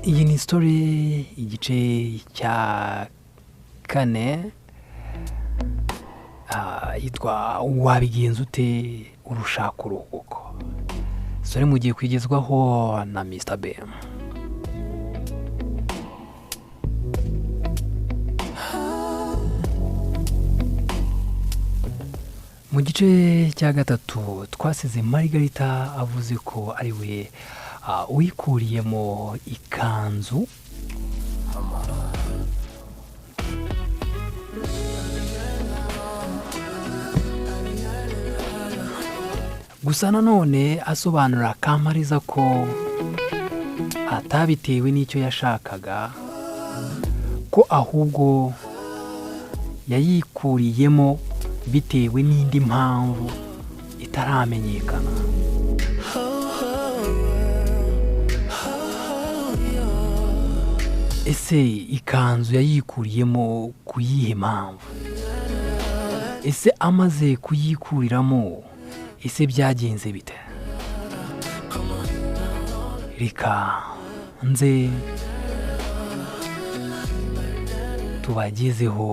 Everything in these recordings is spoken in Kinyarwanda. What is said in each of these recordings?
Iyi ni story igice cya kane, yitwa Wabigenza ute urushaka uruhuko. Story mugiye kwigezwaho na Mr. BM. Mu gice cya gatatu twasize Margarita avuze ko ari we wikuriyemo ikanzu. Gusa nanone asobanura Kamariza ko atabitewe n'icyo yashakaga, ko ahubwo yayikuriyemo bitewe n'indi mpamvu itaramenyekana. Ese ikanzu yayikuriyemo ku yihe mpamvu? Ese amaze kuyikuriramo, ese byagenze bite? Reka nze tubagezeho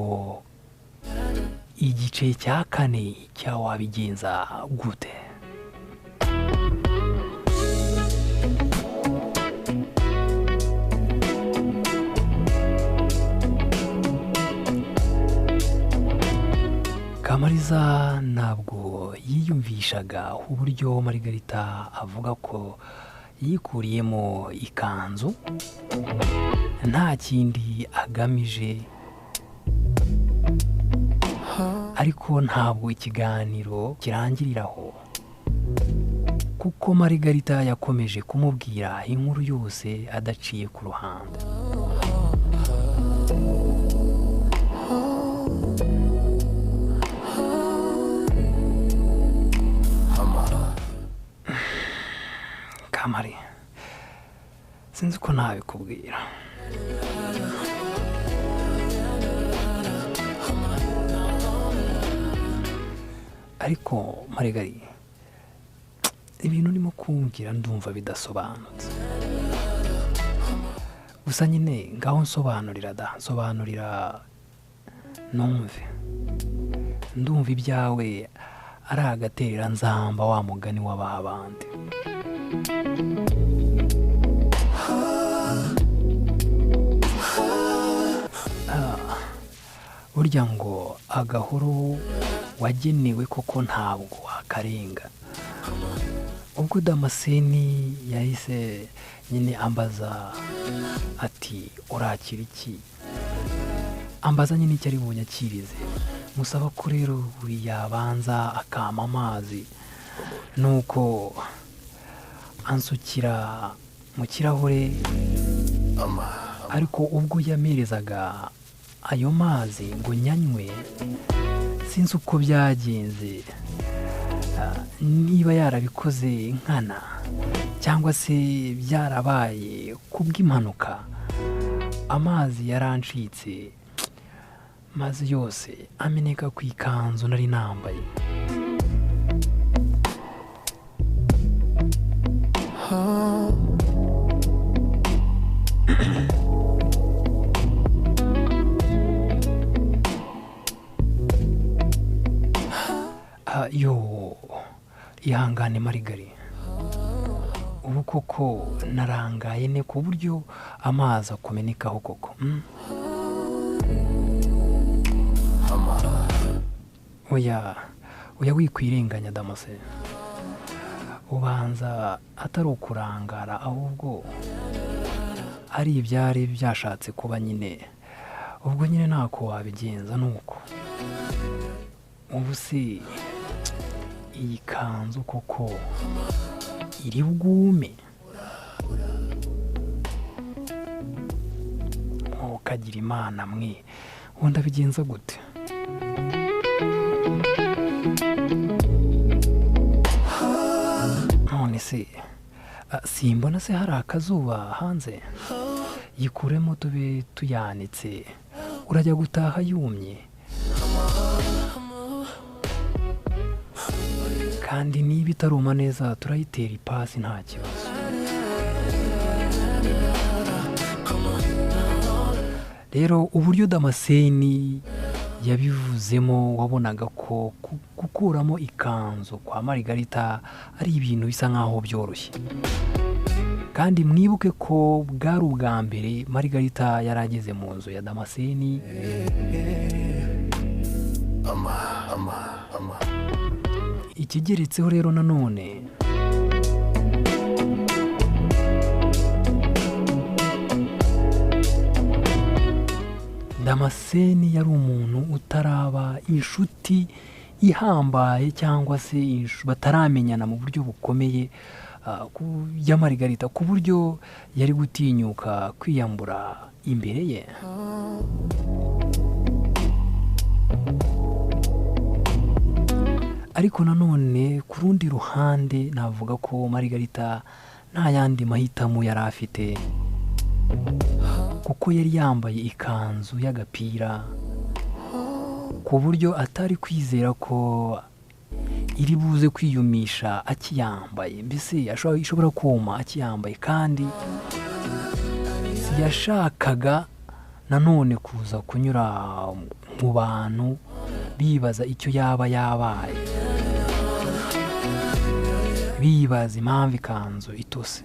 igice cya kane cya Wabigenza gute. Kamariza ntabwo yiyumvishaga uburyo Margarita avuga ko yikuriyemo ikanzu nta kindi agamije, ariko ntabwo ikiganiro kirangiriraho, kuko Margarita yakomeje kumubwira inkuru yose adaciye ku ruhande. Kamari, sinzi uko nabikubwira. Ariko Marigari, ibintu urimo kumbwira ndumva bidasobanutse. Gusa nyine ngaho nsobanurira da, nsobanurira numve. Ndumva ibyawe ari agaterera nzamba wa mugani w'ababandi. Burya ngo agahuru wagenewe koko ntabwo wakarenga. Ubwo Damascene yahise nyine ambaza ati urakira iki? Ambaza nyine icyo ari bunyakirize, musaba ko rero yabanza akampa amazi, nuko ansukira mu kirahure. Ariko ubwo yamerezaga ayo mazi ngo nyanywe, sinzi uko byagenze, niba yarabikoze nkana cyangwa se byarabaye kubw'impanuka, amazi yarancitse maze yose ameneka ku ikanzu nari nambaye. Yo, ihangane Marigari, ubu koko narangaye ne ku buryo amazi akumenekaho koko. Oya, oya wikwirenganya Damascene, ubanza atari ukurangara ahubwo ari ibyari byashatse kuba nyine. Ubwo nyine ntako wabigenza nuko. Ubu se iyi kanzu koko iri bwume? Ukagira Imana mwe, ubundi abigenza gute? None se simbona se hari akazuba hanze? Yikuremo tube tuyanitse, urajya gutaha yumye. Kandi niba itaruma neza turayitera ipasi nta kibazo. Rero uburyo Damascene yabivuzemo, wabonaga ko gukuramo ikanzu kwa Marigarita ari ibintu bisa nkaho byoroshye. Kandi mwibuke ko bwari ubwa mbere Marigarita yari ageze mu nzu ya Damascene. Ikigeretseho rero nanone, Damascene yari umuntu utaraba inshuti ihambaye cyangwa se bataramenyana mu buryo bukomeye ya Marigarita, ku buryo yari gutinyuka kwiyambura imbere ye. Ariko nanone ku rundi ruhande navuga ko Marigarita nta yandi mahitamo yari afite, kuko yari yambaye ikanzu y'agapira, ku buryo atari kwizera ko iri buze kwiyumisha akiyambaye, mbese ishobora kuma akiyambaye. Kandi yashakaga nanone kuza kunyura mu bantu bibaza icyo yaba yabaye, bibaza impamvu ikanzu itose.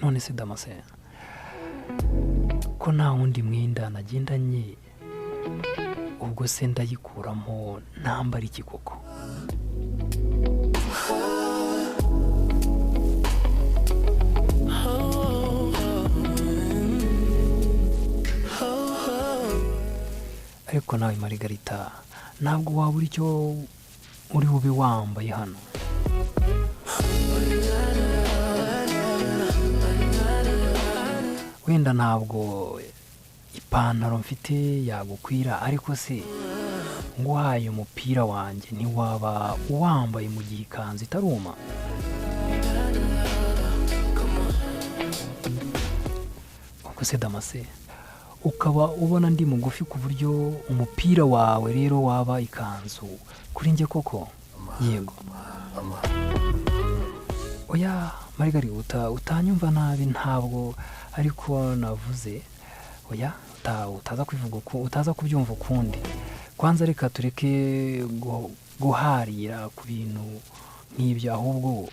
None se Damascene, ko nta wundi mwenda nagendanye, ubwo se ndayikuramo ntambara iki koko? Ariko nawe Marigarita, ntabwo wabura icyo uri bube wambaye hano. Wenda ntabwo ipantaro mfite yagukwira, ariko se nguhaye umupira wanjye ntiwaba uwambaye mu gihe ikanzu itaruma? Ubwo se Damascene, ukaba ubona ndi mugufi ku buryo umupira wawe rero waba ikanzu kuri njye koko? Yego. Oya Marigarita, utanyumva nabi, ntabwo ariko navuze. Oya, utaza kubivuga uku, utaza kubyumva ukundi. Kwanza reka tureke guharira ku bintu nk'ibyo, ahubwo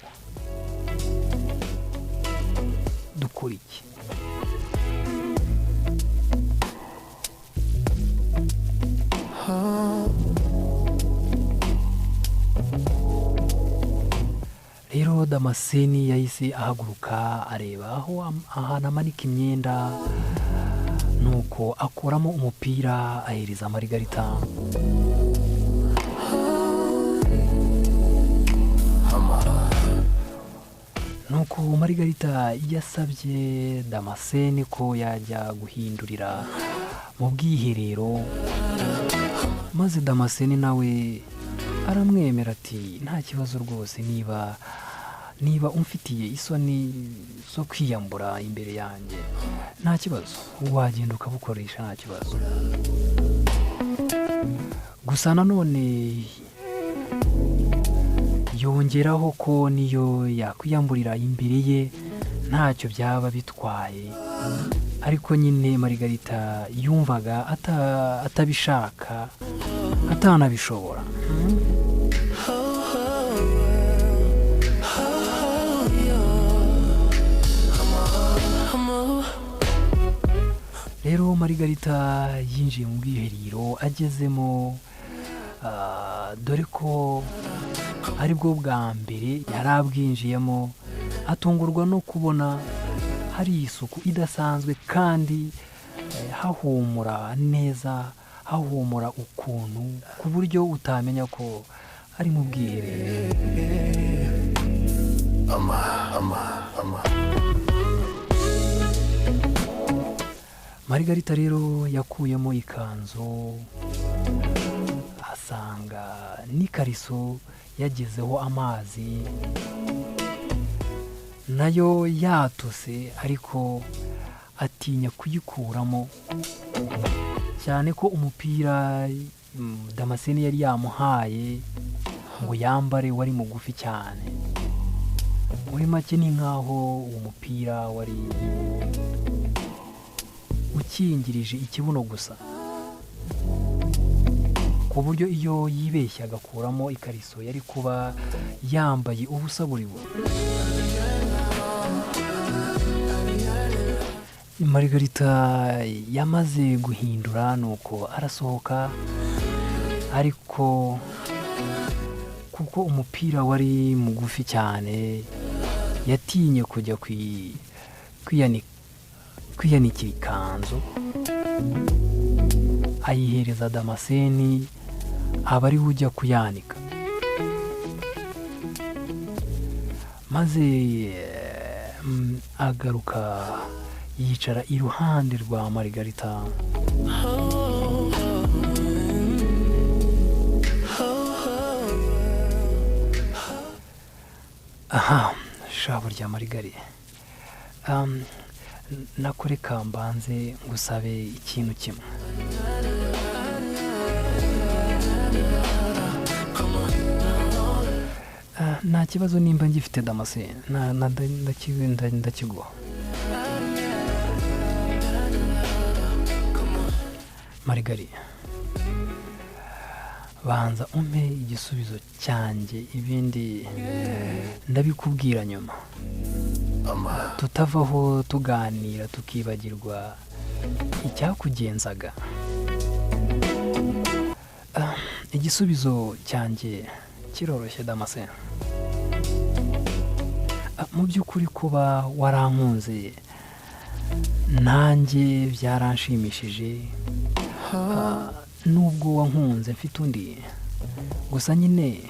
dukora iki? Rero Damascene yahise ahaguruka areba aho ahantu amanika imyenda, nuko akuramo umupira ahereza Marigarita. Nuko Marigarita yasabye Damascene ko yajya guhindurira mu bwiherero, maze Damascene nawe aramwemera ati nta kibazo rwose, niba umfitiye isoni zo kwiyambura imbere yanjye nta kibazo, wagenda ukabukoresha nta kibazo. Gusa nanone yongeraho ko niyo yakwiyamburira imbere ye ntacyo byaba bitwaye, ariko nyine Marigarita yumvaga atabishaka, atanabishobora. Rero Marigarita yinjiye mu bwiherero, agezemo, dore ko aribwo bwa mbere yari abwinjiyemo, atungurwa no kubona hari isuku idasanzwe kandi hahumura neza, hahumura ukuntu ku buryo utamenya ko ari mu bwiherero. Marigarita rero yakuyemo ikanzu, asanga n'ikariso yagezeho amazi nayo yatose, ariko atinya kuyikuramo, cyane ko umupira Damascene yari yamuhaye ngo yambare wari mugufi cyane. Muri make ni nk'aho uwo mupira wari ukingirije ikibuno gusa, ku buryo iyo yibeshye agakuramo ikariso yari kuba yambaye ubusa buri buri. Margarita yamaze guhindura, nuko arasohoka, ariko kuko umupira wari mugufi cyane yatinye kujya kwiyanikira ikanzu, ayihereza Damascene aba ariwe ujya kuyanika. Maze agaruka yicara iruhande rwa Margarita. Aha shabo rya Marigari, nakureka mbanze ngusabe ikintu kimwe. Ah, nta kibazo nimba ngifite, Damascene, ndakiguha. Marigari, banza umpe igisubizo cyanjye, ibindi ndabikubwira nyuma, tutavaho tuganira tukibagirwa icyakugenzaga. Ah, igisubizo cyanjye kiroroshye, Damascene. Ah, mu by'ukuri kuba warankunze nanjye byaranshimishije. Ah, nubwo wankunze mfite undi, gusa nyine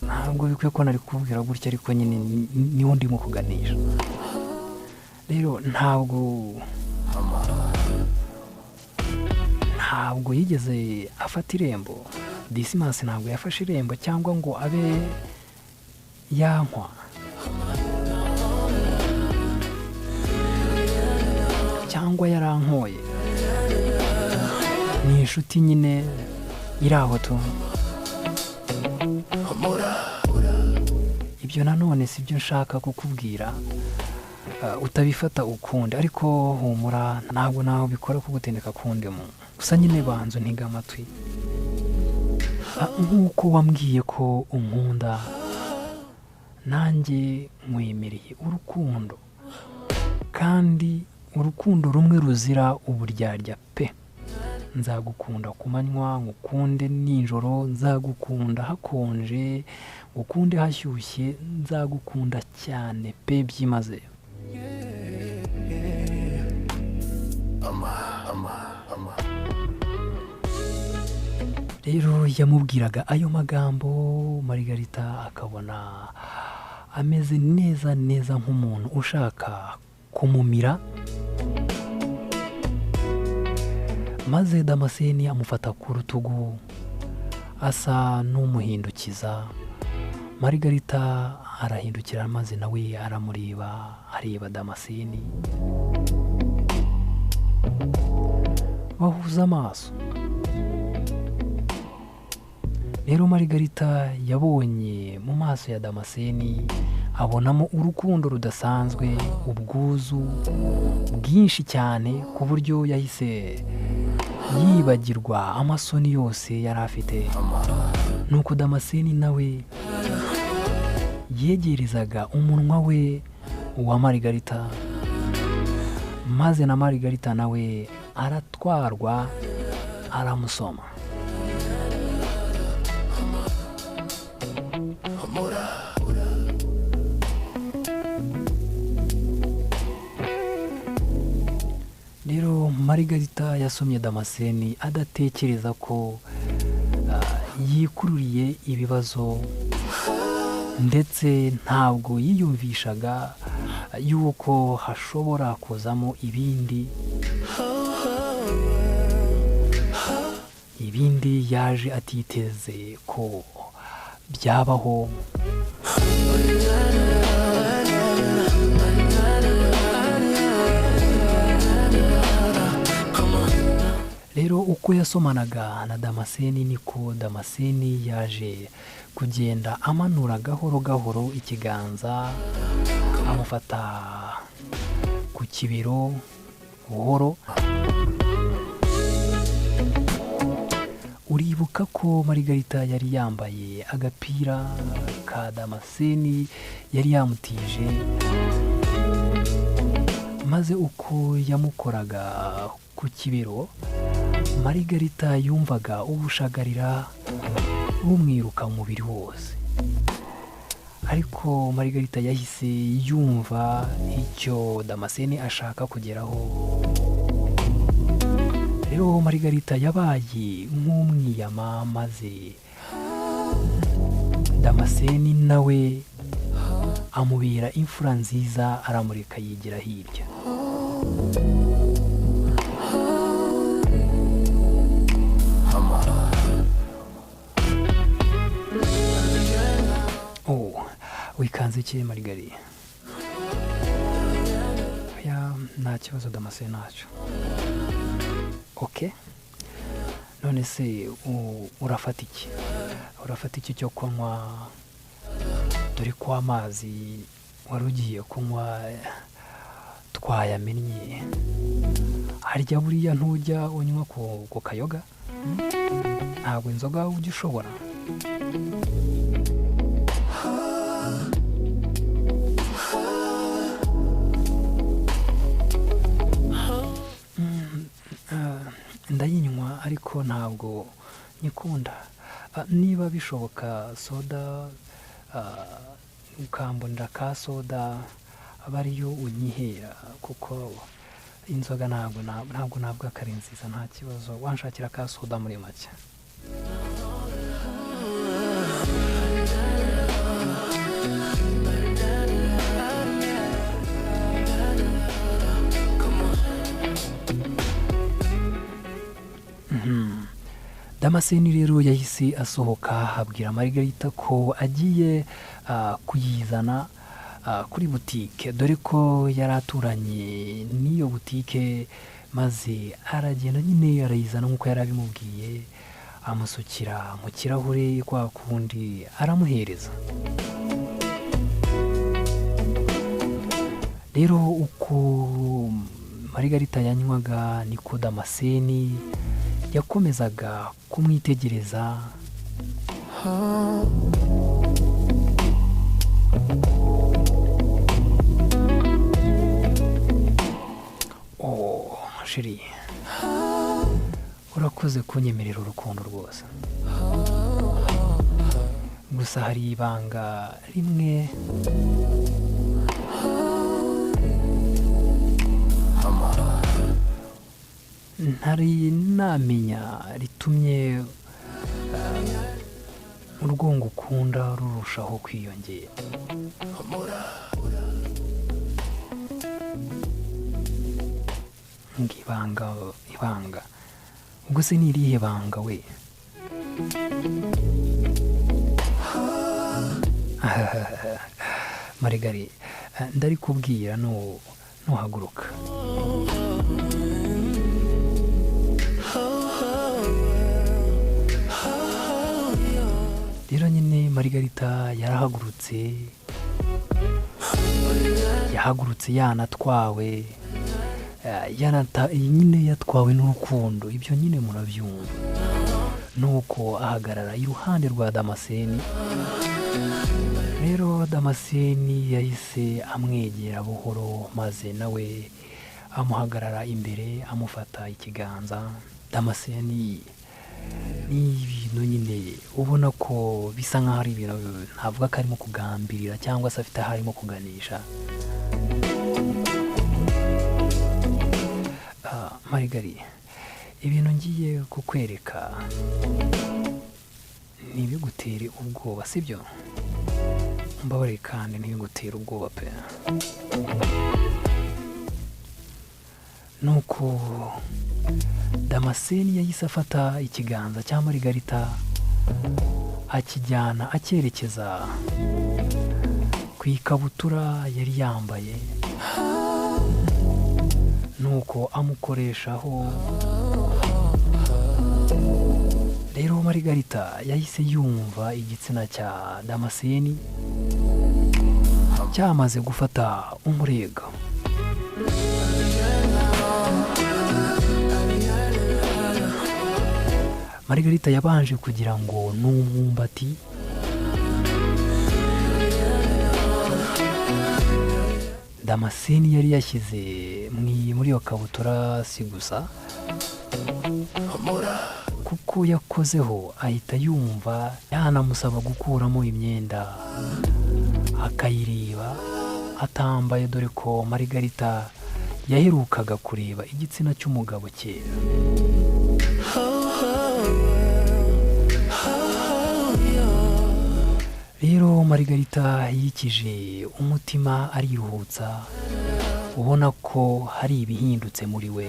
ntabwo bikwiye ko nari kukubwira gutya, ariko nyine niwo ndimo kuganisha. Rero ntabwo yigeze afata irembo, Disimasi ntabwo yafashe irembo cyangwa ngo abe yankwa cyangwa yarankoye. Ni inshuti nyine iri aho tu. Ibyo nanone si byo nshaka kukubwira, utabifata ukundi, ariko humura, ntabwo nawe bikora kugutendeka kundi muntu. Gusa nyine banza untege amatwi. Ah, nk'uko wambwiye ko unkunda, nanjye nkwemereye urukundo, kandi urukundo rumwe ruzira uburyarya pe. Nzagukunda ku manywa, ngukunde nijoro, nzagukunda hakonje, ngukunde hashyushye, nzagukunda cyane pe byimazeyo. Rero yamubwiraga ayo magambo, Margarita akabona ameze neza neza nk'umuntu ushaka kumumira. Maze Damascene amufata ku rutugu asa n'umuhindukiza. Margarita arahindukira maze nawe aramureba, areba Damascene, bahuza amaso. Rero Margarita yabonye mu maso ya Damascene, abonamo urukundo rudasanzwe, ubwuzu bwinshi cyane, ku buryo yahise yibagirwa amasoni yose yari afite. Nuko Damascene nawe yegerezaga umunwa we uwa Margarita, maze na Margarita nawe aratwarwa aramusoma. Rero Margarita yasomye Damascene adatekereza ko yikururiye ibibazo, ndetse ntabwo yiyumvishaga yuko hashobora kuzamo ibindi yaje atiteze ko byabaho. Rero uko yasomanaga na Damascene niko Damascene yaje Kugenda amanura gahoro gahoro ikiganza, amufata ku kibero buhoro. Uribuka ko Marigarita yari yambaye agapira ka Damascene yari yamutije, maze uko yamukoraga ku kibero, Marigarita yumvaga ubushagarira bumwiruka mu mubiri wose. Ariko Marigarita yahise yumva icyo Damascene ashaka kugeraho. Rero Marigarita yabaye nk'umwiyama, maze Damascene nawe amubera imfura nziza, aramureka yigira hirya. Oh, wikanze iki Marigari? Oya, nta kibazo Damascene, ntacyo. Ok, none se urafata iki? Urafata iki cyo kunywa? Dore ko amazi wari ugiye kunywa twayamennye. Harya buriya ntujya unywa ku kayoga? Ntabwo inzoga ujya ushobora? Ndayinywa ariko ntabwo nyikunda. Niba bishoboka soda, ukambonera ka soda aba ariyo unyihera, kuko inzoga ntabwo ntabwo ari nziza. Nta kibazo, wanshakira ka soda muri make. Damascene rero yahise asohoka, abwira Margarita ko agiye kuyizana kuri butike, dore ko yari aturanye n'iyo butike, maze aragenda nyine arayizana nk'uko yari abimubwiye, amusukira mu kirahure kwa kundi, aramuhereza. Rero uko Marigarita yanywaga niko Damascene yakomezaga kumwitegereza. Oh chérie, urakoze kunyemerera urukundo rwose. Gusa hari ibanga rimwe ntari namenya ritumye urwo ngukunda rurushaho kwiyongera. Ngo ibanga, ibanga, ubwo se ni irihe banga we? Marigari, ndarikubwira nuhaguruka. Rero nyine Marigarita yarahagurutse, yahagurutse yanatwawe, nyine yatwawe n'urukundo, ibyo nyine murabyumva. Nuko ahagarara iruhande rwa Damascene. Rero Damascene yahise amwegera buhoro, maze nawe amuhagarara imbere, amufata ikiganza. Damascene ni ibintu nyine ubona ko bisa nkaho ari ibintu ntavuga ko arimo kugambirira cyangwa se afite aho arimo kuganisha. Marigari, ibintu ngiye kukwereka ntibigutere ubwoba, sibyo? Mbabarire kandi ntibigutere ubwoba pe. Nuko Damascene yahise afata ikiganza cya Marigarita, akijyana acyerekeza ku ikabutura yari yambaye, nuko amukoreshaho. Rero Marigarita yahise yumva igitsina cya Damascene cyamaze gufata umurego. Marigarita yabanje kugira ngo ni umwumbati, Damascene yari yashyize muri iyo kabutura si gusa, kuko yakozeho ahita yumva yanamusaba gukuramo imyenda akayireba atambaye, dore ko Marigarita yaherukaga kureba igitsina cy'umugabo kera. Rero Marigarita yikije umutima ariruhutsa, ubona ko hari ibihindutse muri we.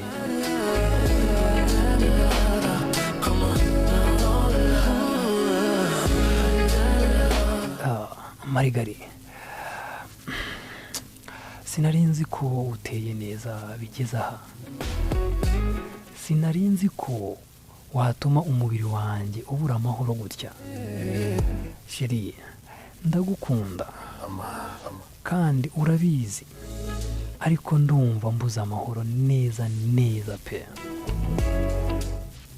Marigari, sinari nzi ko uteye neza bigeze aha, sinari nzi ko watuma umubiri wanjye ubura amahoro gutya. Sheri, ndagukunda kandi urabizi, ariko ndumva mbuze amahoro neza neza pe.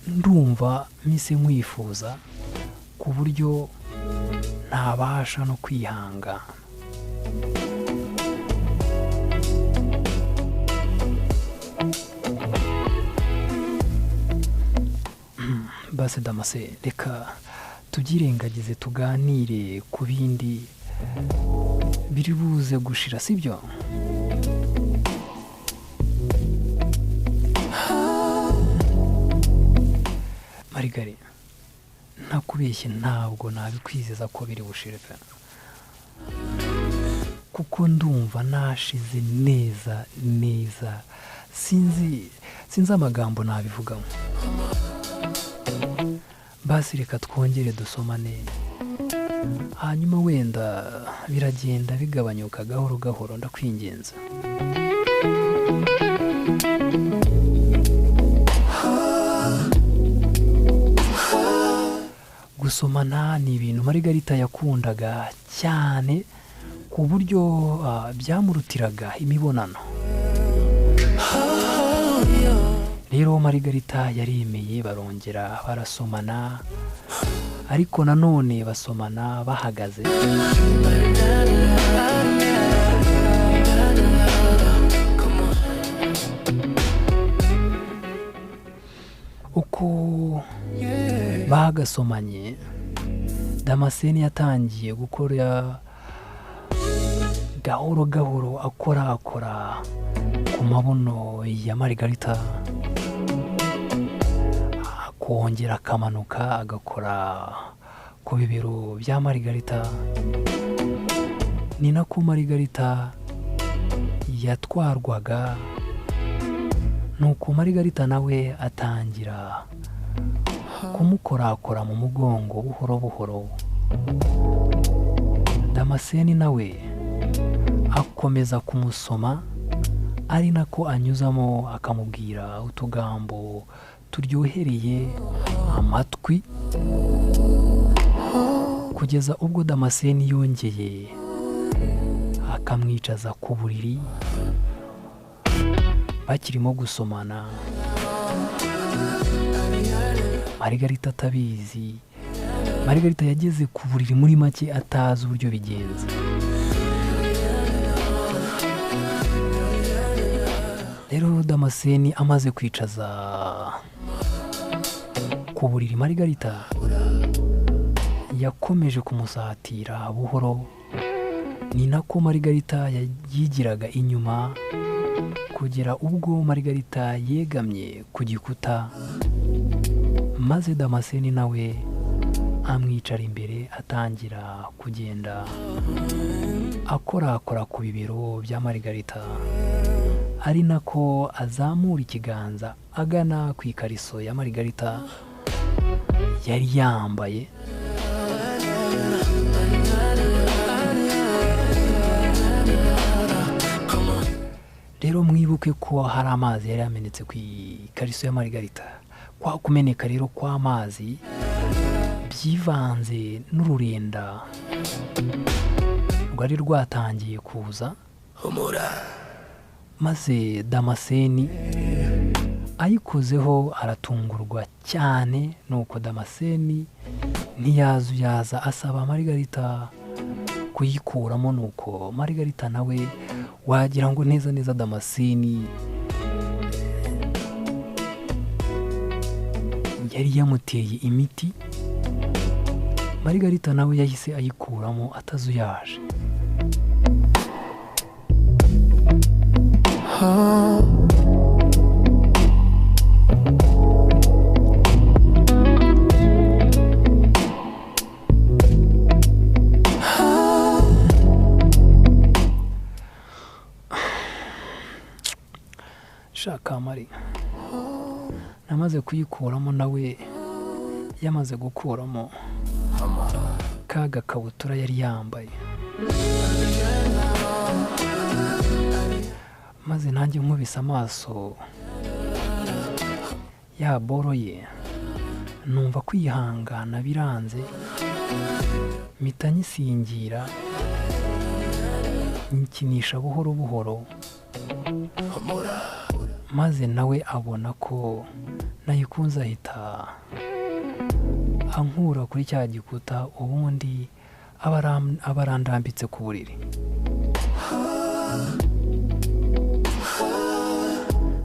Ndumva mpise nkwifuza ku buryo ntabasha no kwihangana. Basi Damase, reka tubyirengagize tuganire ku bindi biri buze gushira, sibyo? Marigari, ntakubeshye ntabwo nabikwizeza ko biri bushire pe, kuko ndumva nashize neza neza, sinzi amagambo nabivugamo. Basi reka twongere dusomane, hanyuma wenda biragenda bigabanyuka gahoro gahoro, ndakwinginze. Gusomana ni ibintu Marigarita yakundaga cyane ku buryo byamurutiraga imibonano. Rero Marigarita yaremeye, barongera barasomana, ariko nanone basomana bahagaze. Uko bagasomanye, Damascene yatangiye gukora gahoro gahoro, akorakora ku mabuno ya Marigarita, akongera akamanuka agakora ku bibero bya Marigarita. Ni nako Marigarita yatwarwaga, nuko Marigarita nawe atangira kumukorakora mu mugongo buhoro buhoro. Damascene nawe akomeza kumusoma, ari nako anyuzamo akamubwira utugambo turyohereye amatwi, kugeza ubwo Damascene yongeye akamwicaza ku buriri bakirimo gusomana. Marigarita atabizi, Marigarita yageze ku buriri muri make atazi uburyo bigenze. Rero Damascene amaze kwicaza ku buriri Marigarita, yakomeje kumusatira buhoro, ni nako Marigarita yigiraga inyuma kugera ubwo Marigarita yegamye ku gikuta, maze Damascene nawe amwicara imbere, atangira kugenda akorakora ku bibero bya Marigarita, ari nako azamura ikiganza agana ku ikariso ya Marigarita yari yambaye. Rero mwibuke ko hari amazi yari yamenetse ku ikariso ya Marigarita. Kwa kumeneka rero kw'amazi Byivanze n'ururenda rwari rwatangiye kuza, maze Damascene ayikozeho aratungurwa cyane. Nuko Damascene ntiyazuyaza asaba Margarita kuyikuramo. Nuko Margarita nawe wagira ngo neza neza Damascene yari yamuteye imiti. Margarita nawe yahise ayikuramo atazuyaje. Shaka Mari, namaze kuyikuramo nawe yamaze gukuramo ka gakabutura yari yambaye, maze nanjye nkubise amaso ya boro ye, numva kwihangana biranze, mpita nyisingira nyikinisha buhoro buhoro, maze nawe abona ko nayikunze ahita ankura kuri cya gikuta, ubundi aba arandambitse ku buriri.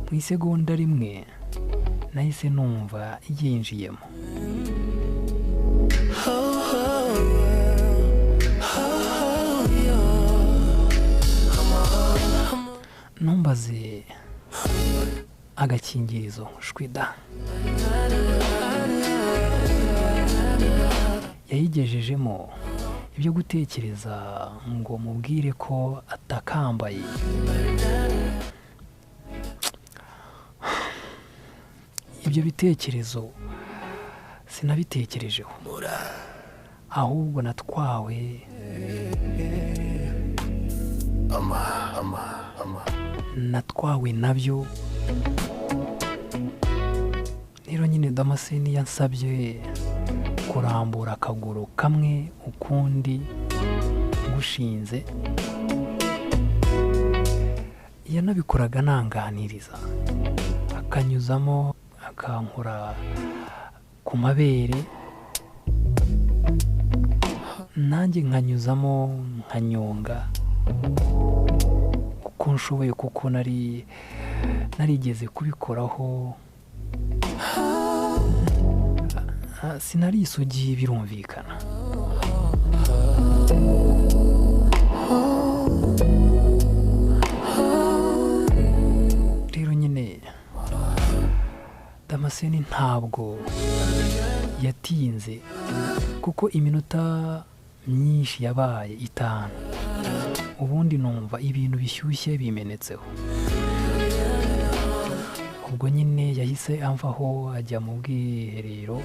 Mu isegonda rimwe nahise numva yinjiyemo. Numbaze agakingirizo shwida yayigejejemo ibyo gutekereza ngo mubwire ko atakambaye. Ibyo bitekerezo sinabitekerejeho, ahubwo natwawe nabyo. Rero nyine Damascene yansabye kurambura akaguru kamwe ukundi gushinze, yanabikoraga nanganiriza, akanyuzamo akankora ku mabere, nanjye nkanyuzamo nkanyonga uko nshoboye, kuko narigeze kubikoraho. Sinari isugi birumvikana. Rero nyine Damascene ntabwo yatinze, kuko iminota myinshi yabaye 5, ubundi numva ibintu bishyushye bimenetseho. Ubwo nyine yahise amvaho ajya mu bwiherero,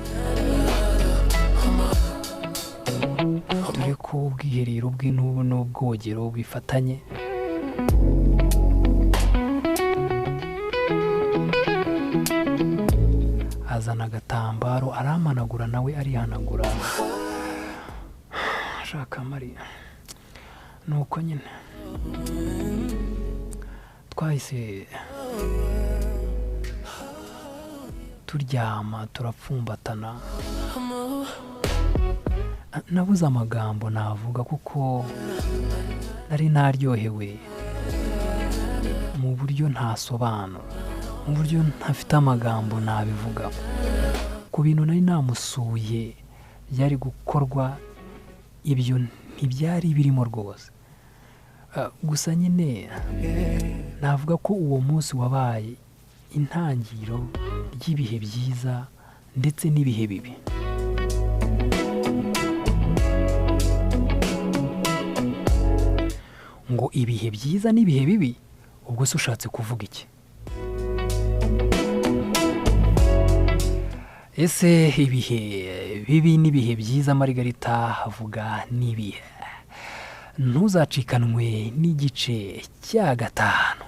dore ko ubwiherero bwe n'ubu n'ubwogero bifatanye. Azana agatambaro aramanagura, nawe arihanagura. Shaka Mariya, nuko nyine twahise turyama turapfumbatana. Nabuze amagambo navuga kuko nari naryohewe mu buryo ntasobanura, mu buryo ntafite amagambo nabivuga. Ku bintu nari namusuye byari gukorwa, ibyo ntibyari birimo rwose. Gusa nyine navuga ko uwo munsi wabaye intangiriro ry'ibihe byiza ndetse n'ibihe bibi. Ngo ibihe byiza n'ibihe bibi, ubwo se ushatse kuvuga iki? Ese ibihe bibi n'ibihe byiza Margarita avuga n'ibihe? Ntuzacikanwe n'igice cya 5.